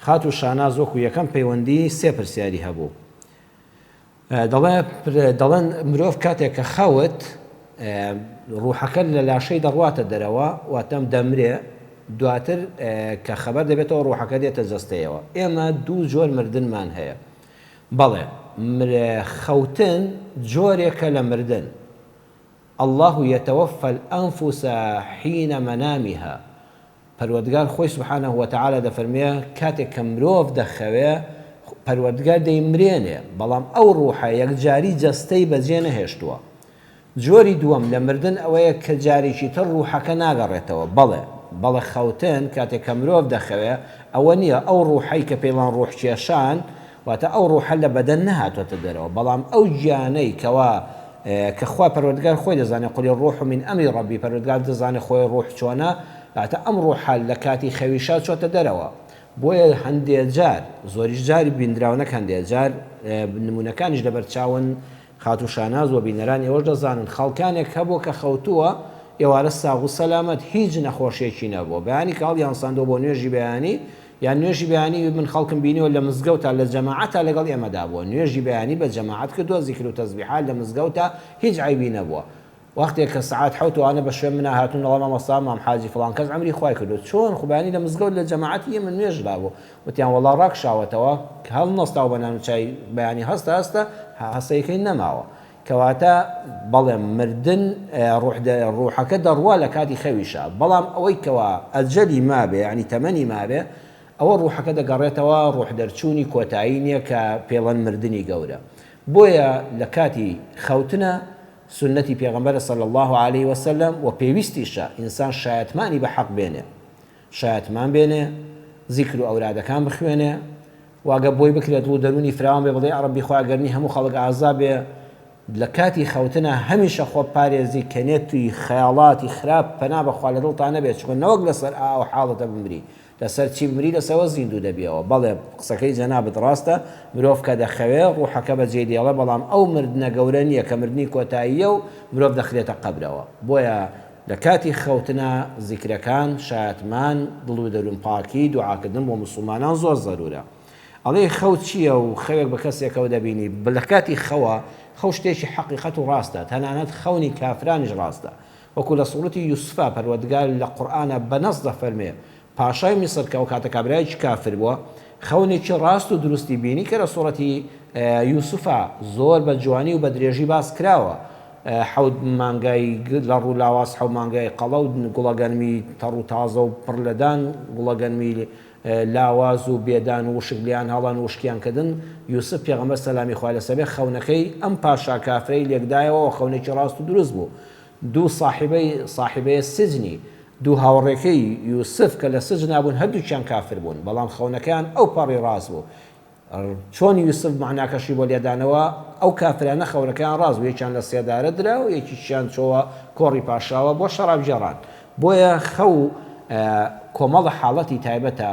خاتوو شاناز وەکو یەکەم پەیوەندی سێ پرسیاری هەبوو. دەڵێ دەڵێن مرۆڤ کاتێک کە خەوت ڕوحەکە لە لاشەی دەڕواتە دەرەوە واتەم دەمرێ دواتر کە خەبەر دەبێتەوە ڕوحەکە دێتە جەستەیەوە ئێمە دوو جۆر مردنمان هەیە بەڵێ خەوتن جۆرێکە لە مردن اللە یتوفی الانفس حین منامها پەروەردگار خۆی سبحانە وتعالی دەفەرموێ کاتێک کە مرۆڤ دەخەوێ پەروەردگار دەیمرێنێ بەڵام ئەو ڕوحە یەکجاری جەستەی بەجێ نەهێشتووە جۆری دووەم لە مردن ئەوەیە کە جارێکی تر ڕوحەکە ناگەڕێتەوە بەڵێ بەڵێ خەوتن کاتێک کە مرۆڤ دەخەوێ ئەوە نییە ئەو ڕوحەی کە پێیڵان ڕوح کێشان واتە ئەو ڕوحە لە بەدەن نەهاتۆتە دەرەوە بەڵام ئەو گیانەی کەوا کە خوا پەروەردگار خۆی دەزانێ قل الروح من امر ربی پەروەردگار دەزانێ خۆی ڕوح چۆنە واتە ئەم ڕوحە لە کاتی خەویشا چۆتە دەرەوە بۆیە هەندێ جار زۆریش جاری بیندراوە نەک هەندێ جار نمونەکانیش لەبەر چاون خاتوو شاناز و بینەران ئێوەش دەزانن خەڵکانێک هەبووە کە خەوتووە ئێوارە ساغ و سەلامەت هیچ نەخۆشیەکی نەبووە بەیانی کە هەڵیانساندووە بۆ نوێژی بەیانی یان نوێژی بەیانی من خەڵکم بینیوە لە مزگەوتا لە جەماعەتا لەگەڵ ئێمەدا بووە نوێژی بەیانی بە جەماعەت کردووە زیکر و تەزبیحات لە مزگەوتا هیچ عەیبی نەبووە وەختێک کە سەعات حەوت وانە بە شوێن منا هاتوون دەڵێن مامۆستا مام حاجی فڵان کەس عەمری خوای کردووە چۆن خۆ بەیانی لە مزگەوت لە جەماعەتی ئێمە نوێژ دابوو وتیان وەڵا ڕاکشاوەتەوە هەڵنەستاوە بە نان و چای بەیانی هەستە هەستە هەستەیەکەی نەماوە کەواتە بەڵێ مردن ڕوح ڕوحەکە دەڕوا لە کاتی خەویشا بەڵام ئەوەی کەوا ئەجەلی مابێ یانی تەمەنی مابێ ئەوە ڕوحەکە دەگەڕێتەوە ڕوح دەرچوونی کۆتایی نییە کە پێڵەن مردنی گەورە بۆیە لە کاتی خەوتنە سوننەتی پێغەمبەرە صلی اللە علیە وسلم وە پێویستیشە ئینسان شایەتمانی بە حەق بێنێ شایەتمان بێنێ زیکر و ئەورادەکان بخوێنێ وە گەر بۆی بکرێ دڵ و دەروونی فراوان بێ بڵێ یاڕەبی خوایە گەرنی هەموو خەڵک ئازا بێ لە کاتی خەوتنا هەمیشە خۆ پارێزی کە نێتی خەیاڵاتی خراپ پەنا بەخوا لە دڵتا نەبێ چونکە نەوەک لەسەر ئا ئەو حاڵەتە بمری لەسەر چی بمری لەسەوە زیندوو دەبیەوە بەڵێ قسەکەی جەنابت ڕاستە مرۆڤ کە دەخەوێ ڕوحەکە بەجێی دێڵێ بەڵام ئەو مردنە گەورە نیە کە مردنی کۆتاییە و مرۆڤ دەخرێتە قەبرەوە بۆیە لە کاتی خەوتنا زیکرەکان، شایەتمان، دڵ و دەروون پاکی، دوعاکردن بۆ موسوڵمانان زۆر زەرورە. ئەڵێی خەو چییە و خەوێک بە کەسێکەوە دەبینی، لە کاتی خەوا، خەو شتێکی حەقیقەت و ڕاستە، تەنانەت خەونی کافرانیش ڕاستە. وەکو لە سوڕەتی یوسفا پەروەردگار لە قورئانا بە نەص دەفەرموێ، پاشای میسر کە ئەوکاتە کابرایەکی کافر بووە، خەونێکی ڕاست و دروستی بینی کە لە سوڕەتی یوسفا زۆر بە جوانی و بە درێژی باس کراوە، حەوت مانگای لەڕ و لاواز، حەوت مانگای قەڵەو، گوڵە گەنمی تەڕ و تازە و پڕ لە دان، گوڵە گەنمی لاواز و بێ دان و وشک لێیان هەڵان و وشکیان کردن، یوسف پێغەمبەر سەلامی خوای لەسەر بێ خەونەکەی ئەم پاشا کافرەی لێکدایەوە و خەونێکی ڕاست و دروست بوو. دوو ساحیبەی ساحیبەیە سجنی، دوو هاوڕێکەی یوسف کە لە سجنا بوون هەردووکیان کافر بوون، بەڵام خەونەکەیان ئەو پەڕی ڕاست بوو. چۆن یوسف مەعناکەشی بۆ لێدانەوە، ئەو کافرانە خەونەکەیان ڕاست بوو، یەکیان لە سێدارە درا و یەکیشیان چۆوە کۆڕی پاشاوە بۆ شەرابگێڕان. بۆیە خەو کۆمەڵە حاڵەتی تایبەتە،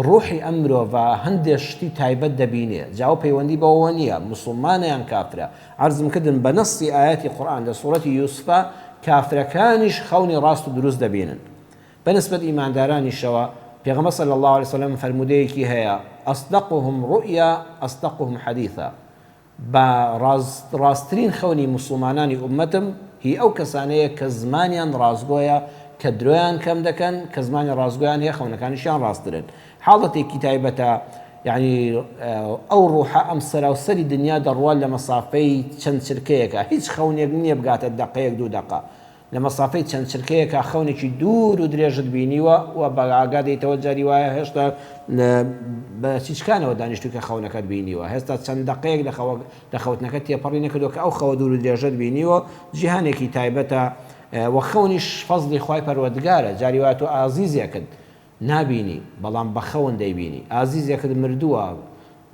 ڕوحی ئەم مرۆڤە هەندێ شتی تایبەت دەبینێ، جا ئەو پەیوەندی بەوەوە نییە موسڵمانە یان کافرە، عەرزم کردن بە نەصی ئایەتی قورئان لە سوڕەتی یوسفا کافرەکانیش خەونی ڕاست و دروست دەبینن. بە نسبەت ئیماندارانیشەوە پێغەمبەر صلی اللە علیە وسلم فەرموودەیەکی هەیە، اصدقهم رؤیا اصدقهم حدیثا، بە ڕاست ڕاستترین خەونی موسڵمانانی ئوممەتم هی ئەو کەسانەیە کە زمانیان ڕاستگۆیە کە درۆیان کەم دەکەن کە زمانی ڕاستگۆیان هەیە خەونەکانیشیان ڕاستترن حاڵەتێکی تایبەتە یعنی ئەو ڕوحە ئەم سەراوسەری دنیا دەڕوا لە مەسافەی چەند چرکەیەکە هیچ خەونێک نییە بگاتە دەقەیەک دوو دەقە لە مەسافەی چەند چرکەیەکا خەونێکی دوور و درێژت بینیوە و بە ئاگا دێیتەوە جاری وایە هێشتا بە چیچکانەوە دانیشتووی کە خەونەکەت بینیوە هێستا چەند دەقەیەک لە خەوە لە خەوتنەکەت تێپەڕی نەکردووە کە ئەو خەوە دوور و درێژەت بینیوە جیهانێکی تایبەتە و خەونیش فەزڵی خوای پەروەردگارە جاری وایە تۆ ئازیزێکت نابینی بەڵام بە خەون دەیبینی ئازیزێکت مردووە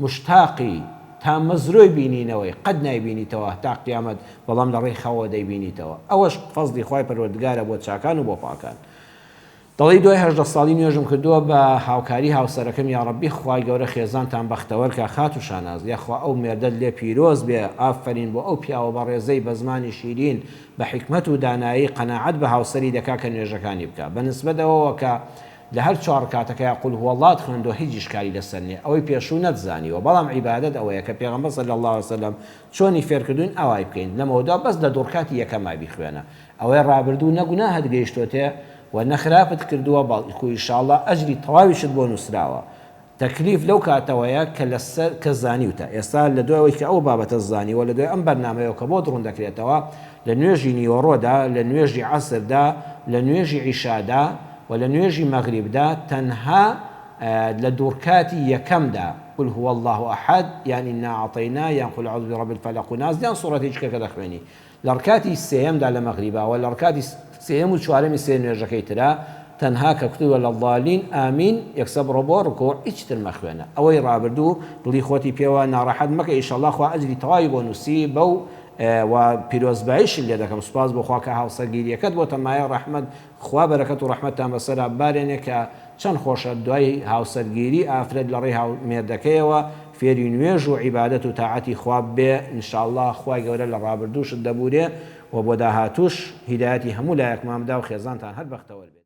موشتاقی تامەزرۆی بینینەوەی قەت نایبینیتەوە هەتا قیامەت بەڵام لە ڕێی خەوەوە دەیبینیتەوە ئەوەش فەزڵی خوای پەروەردگارە بۆ چاکان و بۆ پاکان دەڵێی دوای 18 ساڵی نوێژم کردووە بە هاوکاری هاوسەرەکەم یاڕەبی خوای گەورە خێزانتان بەختەوەر کا خاتوو شاناز یاخوا ئەو مێردەت لێ پیرۆز بێ ئافەرین بۆ ئەو پیاوە بەڕێزەی بە زمانی شیرین بە حیکمەت و دانایی قەناعەت بە هاوسەری دەکا کە نوێژەکانی بکا بە نسبەت ئەوەوە کە. لە هەر چوار ڕکاتەکەیا قل هو اللە ت خوێندوە هیچ ئیشکالی لەسەر نیە ئەوەی پێشوو نەتزانیوە بەڵام عیبادەت ئەوەیە کە پێغەمبەر صلی اللە علیە وسلم چۆنی فێرکردوین ئاوای بکەین لەمەودوا بەس لە دوڕکاتی یەکەما بیخوێنە ئەوەی ڕابردوو نە گوناهت گەیشتۆتێ و نە خراپت کردووە بەڵکو ان شاء اللە ئەجری تەواویشت بۆ نوسراوە تەکلیف لەو کاتەوەیە کە لەسەر کە زانیوتە. ئێستا لە دوای ئەوەی کە ئەو بابەتەت زانیوە، لە دوای ئەم بەرنامەیەوە کە بۆت ڕوون دەکرێتەوە، لە نوێژی نیوەڕۆدا، لە نوێژی عەسردا، لە نوێژی عیشادا و لە نوێژی مەغریبدا تەنها لە دووڕکاتی یەکەمدا، قل هو اللە احد، یان انا اعطینا، یان قل اعوذ برب الفلق و ناس، یان سوڕەتێکی کە کە دەخوێنی. لە ڕکاتی سێیەمدا لە مەغریبا وە لە ڕکاتی سێیەم و چوارەمی سێ نوێژەکەی ترا تەنها کە کوتت ولا الضالین آمین یەکسەر بڕۆ بۆ ڕکوع هیچ تر مەخوێنە ئەوەی ڕابردوو دڵی خۆتی پێوە ناڕەحەت مەکە ئیشەڵا خوا ئەجری تەواوی بۆ نوسی بەو و پیرۆزباییشت لێ دەکەم سوپاس بۆ خوا کە هاوسەرگیریەکەت بۆتە مایەی ڕەحمەت خوا بەرەکەت و ڕەحمەتتان بەسەرا ببارێنێ کە چەند خۆشە دوای هاوسەرگیری ئافرەت لەڕێی هاو مێردەکەیەوە فێری نوێژ و عیبادەت و تاعەتی خوا ببێ ان شاء اللە خوای گەورە لە ڕابردووشت دەبورێ و بۆ داهاتووش هیدایەتی هەموو لایەکمان بدا و خێزانتان هەر بەختەوەر بێت.